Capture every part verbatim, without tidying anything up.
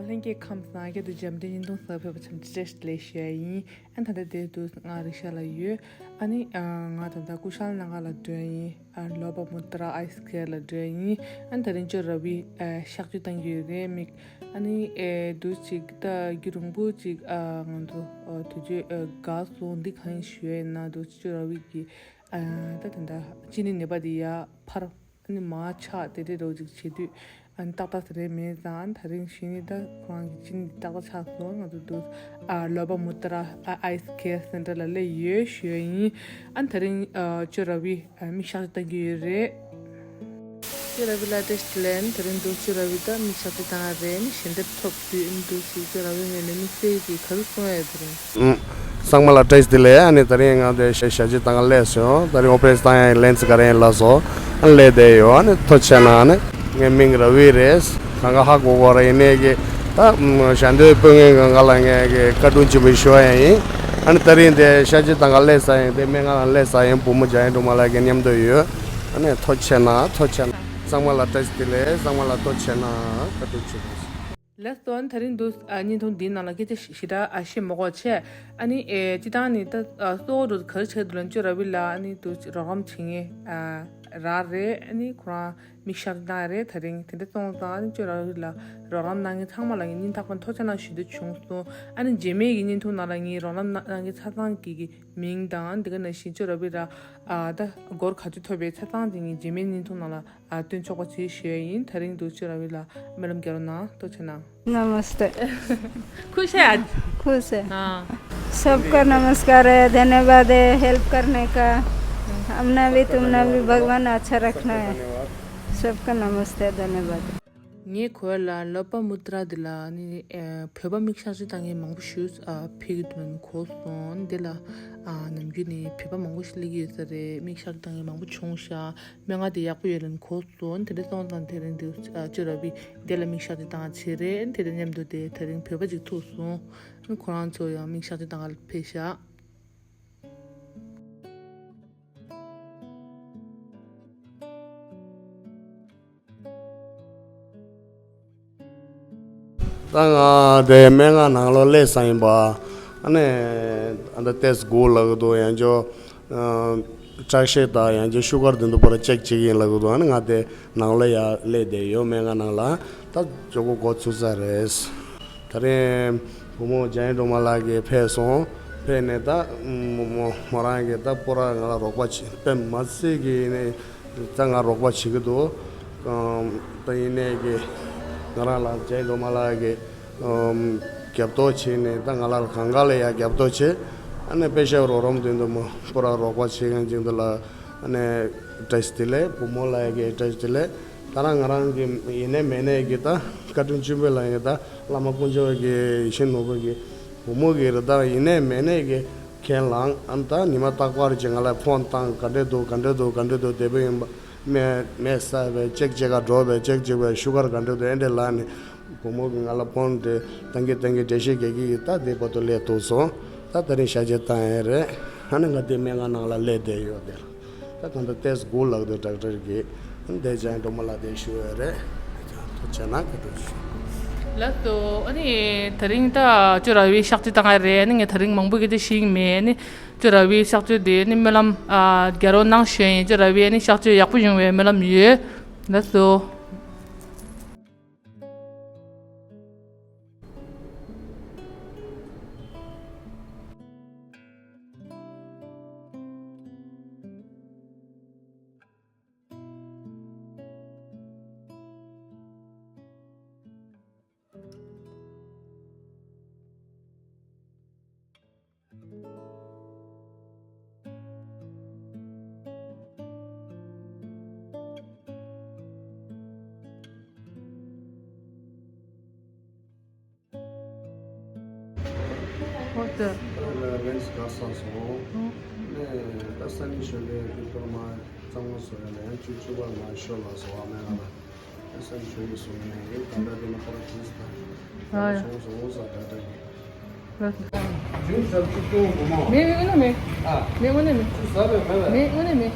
ལྷན་རྒྱས་ཁམས་བཟང་། སྐྱབས་མགོན་འཇམ་དཔལ་བརྙན་ཐུང་གསར་པར་ཕེབས་པར་འཚམས་འདྲི་བཀྲ་ཤིས་བདེ་ལེགས་ཞུ་ཡ་ཡིན། ཨ་ནི་ད་ལྟ་དེ་དུས་ང་རེ་ཤ་ལ་ཡོད། ཨ་ནི་ཨ་ང་ད་ལྟ་ཀུ་ཤལ་ན་ག་ལ་འགྲོ་ཡ་ཡིན། ཨ་ལོ་པ་མུ་ཏྲ་ཨའི་སི་ཀེར་ལ་འགྲོ་ཡ་ཡིན། ཨ་ནི་ད་རིང་ཅོ་ར་བི་ཨ་གཤག་བཅོས་བཏང་གི་ཡོད་རེད་མིག་ཨ་ནི་ཨེ་དུས་ཅིག་ད་རྒྱུན་རིང་པོ་ཅིག་ཨ་ང་ཚོ་ཨ་དུས་ཚོད་ཨ་འགག་སོང་། འདི་གང་ཡིན་ཞུ་ཡ་ཡིན་ན། དུས་ཅོ་ར་བི་གི་ཨ་ད་ད་ལྟ་གཅིན་སྙི་ནད་པ་དེ་ཡར་འཕར། ཨ་ནི་མར་ཆག་དེ་འདྲའི་རོ་ཅིག་བྱེད་དུས། ཨ་ནི་ཏག་ཏག་ཟེར་རེད་མེད་ཙང་། ད་རིང་གཞི་ནས་ད་ཁོ་རང་གི་གཅིན་སྙི་ཏག་ཏག་ཆག་སོང་། ང་ཚོ་འདུག་ཨ་ལོ་པ་མུ་ཏྲ་ཨ་ཨའི་སི་ཀེར་སེན་ཊར་ལ་སླེབས་ཡོད་ཞུ་ཡ་ཡིན། ཨ་ནི་ད་རིང་ཨ་ཅོ་ར་བི་ཨ་མིག་གཤག་བཅོས་བཏང་གི་ཡོད་རེད། ཅོ་ར་བི་ལ་བཀྲ་ཤིས་བདེ་ལེགས། ཨ་ནི་ད་རིང་འདུག་ཅོ་ར་བི་ད་མིག་གཤག་བཅོས་བཏང་ཡ་རེད། ཨ་ནི་ཞལ་འདེབས་ཐོབ་དུས་ཨ་ནི་འདུག་ཅིག་ཅོ་ར་བི་ངོས་ནས་དམིགས་བསལ་གྱི་ག་རེ་གསུང་ཡ་ཡོད་ད་རིང་། ཨུམ། ཚང་མ་ལ་བཀྲ་ཤིས་བདེ་ལེགས། ཨ་ནི་ད་རིང་ང་དེ་ཞལ་ཞལ་བཅོས་བཏང་ག་སླེབས་སོང་། ད་རིང་ཨོ་པ་རེ་སི་བཏང་ཡ་ལེན་སི་ག་རེ་ཡིན་ལབ་སོང་། ཨ་ནི་སླེབས་བསྡད་ཡོད། ཨ་ནི་ཐུགས་རྗེ་གནང་། ཨ་ནི་ངའི་མིང་ར་བི་རེད། གང་ག་ཧ་གོ་གོ་ར་ཡིན་ནའི་གི་ད་ཞལ་འདོན་དཔོན་ངན་གང་ག་ལ་ངས་གི་བཀའ་དྲིན་ཆེན་པོ་ཞུ་བ་ཡ་ཡིན། ཨ་ནི་ད་རིང་དེ་ཞལ་བཅོས་བཏང་ག་སླེབས་ས་ཡིན། དེ་སྨན་ཁང་ལ་སླེབས་ས་ཡིན། བུ་མོ་འཇམ་དབྱངས་སྒྲོལ་མ་ལགས་ཀྱི་མཉམ་དུ་ཡོད། ཨ་ནི་ཐུགས་རྗེ་གནང་། ཐུགས་རྗེ་གནང་། ཚང་མ་ལ་བཀྲ་ཤིས་བདེ་ལེགས། ཚང་མ་ལ་ཐུགས་རྗེ་གནང་། བཀའ་དྲིན་ཆེ། ལགས་སོ། ཨ་ནི་ད་རིང་འདུག་ཨ་བརྙན་ཐུང་འདིའི་ནང་ལ་སྐད་ཆ་ཞེ་དྲག་ཨ་བཤད་མ་དགོས་བྱས། ཨ་ནི་ཨེ་སྤྱིར་བཏང་ནི་ད་ཨ་གཙོ་བོ་འདུག་ག་རེ་བྱས་འདུག་ལབ་ན། ཅོ་ར་བི་ལ་ཨ་ནི་འདུག་རོགས་རམ་བྱེད་མཁན་ཨ་རག་རེད། ཨ་ནི་ཁོ་རང་མིག་གཤག་བཏང་རེད། ད་རིང་དེ་འདྲ་སོང་ཙང་། ཨ་ནི་ཅོ་ར་བི་ལ་རོགས་རམ་གནང་མཁན་ཚང་མ་ལ་ངས་སྙིང་ཐག་པ་ནས་ཐུགས་རྗེ་གནང་ཞུ་འདོད་བྱུང་སོང་། ཨ་ནི་རྗེས་མའི་གི་བརྙན་ཐུང་ནང་ལ་ངས་རོགས་རམ་གནང་མཁན་ཆ་ཚང་གི་གི་མིང་དང་། དེ་ག་ནང་བཞིན་ཅོ་ར་བི་ལ་ཨ་ད་སྒོར་ག་ཚོད་ཐོབ་པའི་ཆ་ཚང་དེ་ངས་རྗེས་མའི་བརྙན་ཐུང་ནང་ལ་ཨ་སྟོན་ཆོག་པ་བྱེད་ཞུ་ཡ་ཡིན། ད་རིང་འདུག་ཅོ་ར་བི་ལ་སྨོན་ལམ་རྒྱག་རོགས་གནང་། ཐུགས་རྗེ་གནང་། नमस्ते। खुश है आज? खुश है। हाँ। सबका नमस्कार है, धन्यवाद है हेल्प करने का। हमने भी तुमने भी भगवान अच्छा रखना है। सबका नमस्ते, धन्यवाद। ངས་གོ་ལ་ལོ་པ་མུ་ཏྲ་འདི་ལ་ནི་ཨ་བོད་པ་མིག་གཤག་བཅོས་བཏང་མཁན་མང་པོ་ཞིག་ཨ་ཕེབས་ཀྱི་འདུག་ནི་གོ་སོང་། འདི་ལ་ཨ་ནམ་རྒྱུན་ནས་བོད་པ་མང་པོ་ཞིག་སླེབས་ཀྱི་ཡོད་ས་རེད། མིག་གཤག་བཏང་མཁན་མང་པོ་བྱུང་ཤག་སྨན་ཁང་དེ་ཡག་པོ་ཡོད་ལབ་ནི་གོ་སོང་། དེ་འདྲ་སོང་ཙང་དེ་རིང་འདི་ཨ་ཅོ་ར་བི་དེ་ལ་མིག་གཤག་བཅོས་བཏང་བྱས་རེད། དེ་དང་མཉམ་དུ་དེ་དེ་རིང་བོད་པ་ཅིག་ཐུག་སོང་། ཁོ་རང་ཚོ་ཡང་མིག་གཤག་བཅོས་བཏང་ག་ཕེབས་ཤག་ད་ང་དེ་སྨན་ཁང་ནང་ལོགས་སླེབས་ས་ཡིན་པ། ཨ་ནི་ཨ་ད་ཏེས་དགུ་ལབ་ཀྱི་འདུག་ཡང་ཅོ་ཨ་ཁྲག་ཤེད་དང་ཡང་ཅོ་ཤུ་གར་དེ་འདུག་པར་ཅེག་བྱེད་ཀྱི་ཡིན་ལབ་ཀྱི་འདུག་ཨ་ནི་ང་དེ་ནང་ལོགས་ཡར་སླེབས་བསྡད་ཡོད། སྨན་ཁང་ནང་ལ་ད་ཇོ་གོ་འགོ་ཚུགས་ས་རེད། ད་རིང་བུ་མོ་འཇམ་དབྱངས་སྒྲོལ་མ་ལགས་ཀྱིས་ཕེབས་སོང་། ཕེབས་ནས་ད་མོ་མོ་མོ་རང་གིས་ད་པུ་ར་ང་ལ་རོགས་པ་བྱེད་དཔེ་མ་སྲིད་ཀྱི་ནས། ད་ང་རོགས་པ་བྱེད་ཀྱི་འདུག་ཨམ། ད་ཡིན་ནའི་གི་ང་རང་ལ་འཇམ་དབྱངས་སྒྲོལ་མ་ལགས་ཀྱིས་ཨམ་རྒྱབ་སྐྱོར་བྱས་ནས། ད་ང་ལ་གང་ག་ལ་ཡ་རྒྱབ་སྐྱོར་བྱས། ཨ་ནི་དཔེ་ཤ་རོགས་རམ་དོན་དུ་མོ་པུ་ར་རོགས་པ་བྱེད་མཁན་ཅིག་འདུག་ལ། ཨ་ནི་བཀྲ་ཤིས་བདེ་ལེགས། བུ་མོ་ལ་ཡ་གི་བཀྲ་ཤིས་བདེ་ལེགས། ད་རང་ང་རང་གི་ཡིན་ནའི་མེད་ནའི་གི་ད་བཀའ་དྲིན་ཆེན་པོ་ལ་ཡ་ད་བླ་མ་དཀོན་མཆོག་གི་ཡིད་བཞིན་ནོར་བུ་གི་བུ་མོ་གི་རེད། ད་ཡིན་ནའི་མེད་ནའི་གི་ཁས་བླངས། ཨ་ནི་ད་ཉི་མ་རྟག་པར་ཅིག་ང་ལ་ཕོན་བཏང་། ག་འདྲས་འདུག་ག་འདྲས་འདུག་ག་འདྲས་འདུག་བདེ་པོ་ཡིན་པ། མེད་མེད་ས་བས་ཅེག་ཅེག་ག་འགྲོ་བས་ཅེག་ཅེག་བས་ཤུ་གར་ག་འདྲས་འདུག་ཨེ་འདྲས་ལ་ནི་བུ་མོ་གི་ང་ལ་ཕོན་འདྲས་བཏང་གི་བཏང་གི་འགྲེལ་བཤད་རྒྱག་གི་ཡིན། ད་དེ་བར་དུ་སླེབས་ཐུབ་སོང་། ད་ད་རིང་ཞལ་བཅད་བཏང་ཡས་རེད། ཨ་ནི་ང་དེ་སྨན་ཁང་ནང་ལ་སླེབས་བསྡད་ཡོད་དེ། ད་གང་ལྟར་ཏེས་དགུ་ལབ་འདུག་ཌོག་ཊར་གིས། ཨ་ནི་དེ་འཇམ་དབྱངས་སྒྲོལ་མ་ལགས་དེ་ཞུ་ཡས་རེད། ཐུགས་རྗེ་གནང་། བཀའ་དྲིན་ཆེ། ལགས་སོ། ཨ་ནི་དེ་རིང་ད་ཅོ་ར་བི་གཤག་བཅོས་བཏང་ཡས་རེད། ཨ་ནི་ངས་དེ་རིང་མང་པོ་སྐད་ཆ་བཤད་ཀྱི་མེད། ཨ་ནི་ཅོ་ར་བི་གཤག་བཅོས་དེ་ཨ་ནི་སྨོན་ལམ་ཨ་རྒྱག་རོགས་གནང་ཞུ་ཡིན། ཅོ་ར་བི་ཨ་ནི་གཤག་བཅོས་ཡག་པོ་ཡོང་བའི་སྨོན་ལམ་ཡོད། ལགས་སོ། ལན་སི་ག་ས་སོང་། ནས་ད་ས་ནི་ཞོན་ལས་ཀྱི་སྐོར་མ་གཙང་མ་བཟོ་ཡ་ལ་ཡང་བཅུ་བཅུ་བར་མ་ཤོར་ལ་སོང་བ་མེད་ང་ལ། ད་ས་ནི་ཞོན་ལས་སོང་ནས་ཡིན། ད་ལྟ་དེ་ནི་ཁོ་ར་ཁྱིས་ད་ཨ་ཡ། སོང་སོང་ས་ད་ད་ཡིན། ལགས་སོ། ཇུན་ཟེར་བཅུ་གཅིག་འགོ་མ། མེད་མེད་དངོས་གནས་མེད། ཨ། མེད་དངོས་གནས་མེད། ཁྱི་ཟ་བའི་མེད་བས། མེད་དངོས་གནས་མེད།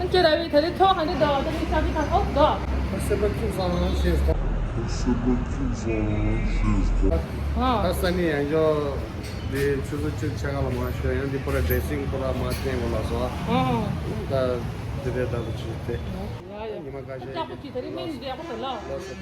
ཨ་ཅོ་ར་བི་ད་རེས་ཐོག་ག་འདྲ་འདུག་ད་རེས་ཤ་ཁྲག་ཨོ་འདུག་ཨ་སེམས་པ་ཁྱིམ་ཚང་ནང་ཤེས་སོང་། ད་ས་ནི་ཡང་ཅོ་འདི་ཆུ་ཚོད་བཅུ་ཕྱེད་ཀ་ལ་མ་ཤོད་ཡང་འདི་པོ་ར་ཌེ་སིང་པོ་ར་མ་བསྟན་གོ་ལ་སོ། ད་འདི་རེད་ད་བུ་ཆུ་དེ། ཉི་མ་ཁ་ཤས་ཀྱི་ལོ་སོ།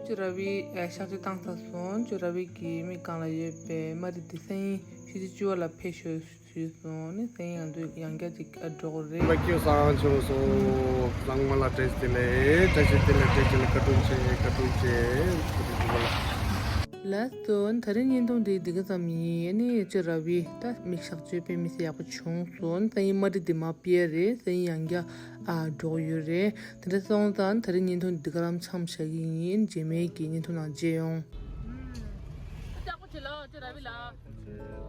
ཅོ་ར་བི་ཨ་ཤག་ཅིག་བཏང་ཚར་སོང་། ཅོ་ར་བི་གི་མིག་སྒང་ལ་ཡོད་པའི་དམར་རིལ་འདི་སང་ཉིན་ཕྱི་ཚེས་བཅུ་པ་ལ་ཕེབས་ཤོག་ཞུས་སོང་། ནི་སང་ཉིན་ང་ཚོ་ཡང་བསྐྱར་ཅིག་ཨ་འགྲོ་གི་རེད། ལ་ཀྱི་སང་ཆུང་སོ། ཚང་མ་ལ་བཀྲ་ཤིས་བདེ་ལེགས། བཀྲ་ཤིས་བདེ་ལེགས། བཀྲ་ཤིས་བདེ་ལེགས། བཀའ་དྲིན་ཆེ། བཀའ་དྲིན་ཆེ། ལགས་སོ། ད་རིང་བརྙན་ཐུང་འདི་འདི་ག་ཙམ་ཡིན། ནི་ཅོ་ར་བི་ད་མིག་ཤག་ཅོས་པའི་མི་སེ་ཡག་པོ་བྱུང་སོང་། སང་ཉིན་དམར་རིལ་འདི་མ་ཕེབས་རེད། སང་ཉིན་ཡང་བསྐྱར་ཨ་འགྲོ་གི་ཡོད་རེད། དེ་འདྲ་སོང་ཙང་ད་རིང་བརྙན་ཐུང་འདི་ག་རང་མཚམས་བཞག་གི་ཡིན། རྗེས་མའི་གི་བརྙན་ཐུང་ནང་མཇལ་ཡོང་། ཡག་པོ་བྱེད་ལ་ཅོ་ར་བི་ལགས།